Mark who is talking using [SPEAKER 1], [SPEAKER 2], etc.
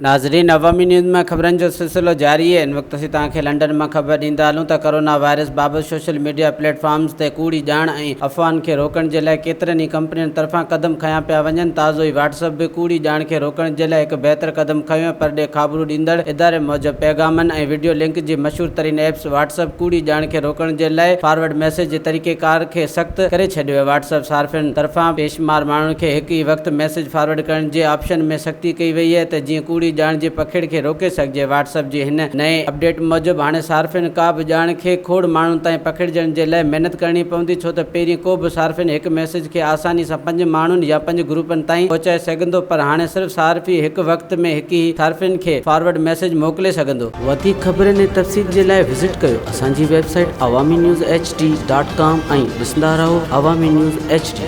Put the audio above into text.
[SPEAKER 1] ناظرين عوامي نيوز مان خبرن جو سلسلو جاري آهي ان وقت اسين توهان کي لنڊن مان خبر ڏيندا هلون ته ڪرونا وائرس بابت سوشل ميڊيا پليٽ فارمز تي ڪوڙي ڄاڻ ۽ افواهن کي روڪڻ جي لاء ڪيترن ئي ڪمپنين طرفان قدم کنيا پيا وڃن تازو ئي واٽس اپ به ڪوڙي ڄاڻ کي روڪڻ جي لاء هڪ بهتر قدم کنيو آهي پرڏيهه خابرو ڏيندڙ اداري موجب پيغامن ۽ وڊيو لنڪ جي مشهور ترين ايپس واٽس اپ ڪوڙي ڄاڻ کي روڪڻ جي لاء فارورڊ ميسيج جي طريقيڪار کي سخت ڪري ڇڏيو آهي واٽس اپ صارفين طرفان بيشمار ماڻهن کي هڪ ئي وقت ميسيج فارورڊ ڪرڻ جي آپشن ۾ سختي ڪئي وئي آهي ته جيئن ڪوڙي ڄاڻ جي پکيڙ کي روڪي سگهجي. واٽس اپ جي هن نئين اپڊيٽ موجب هاڻي صارفين ڪا به ڄاڻ کي کوڙ ماڻهن تائين پکيڙجڻ جي لاء محنت ڪرڻي پوندي ڇو ته پهرين ڪو به صارفين هڪ ميسيج کي آساني سان پنج ماڻهن يا پنج گروپن تائين پهچائي سگهندو پر هاڻي صرف صارف ئي هڪ وقت ۾ هڪ ئي صارفين کي فارورڊ ميسيج موڪلي سگهندو. وڌيڪ خبرن ۽ تفصيل جي لاء وزٽ ڪيو اسان جي website Awami news H D dot com ۽ ڏسندا رهو عوامي نيوز ايڇ ڊي.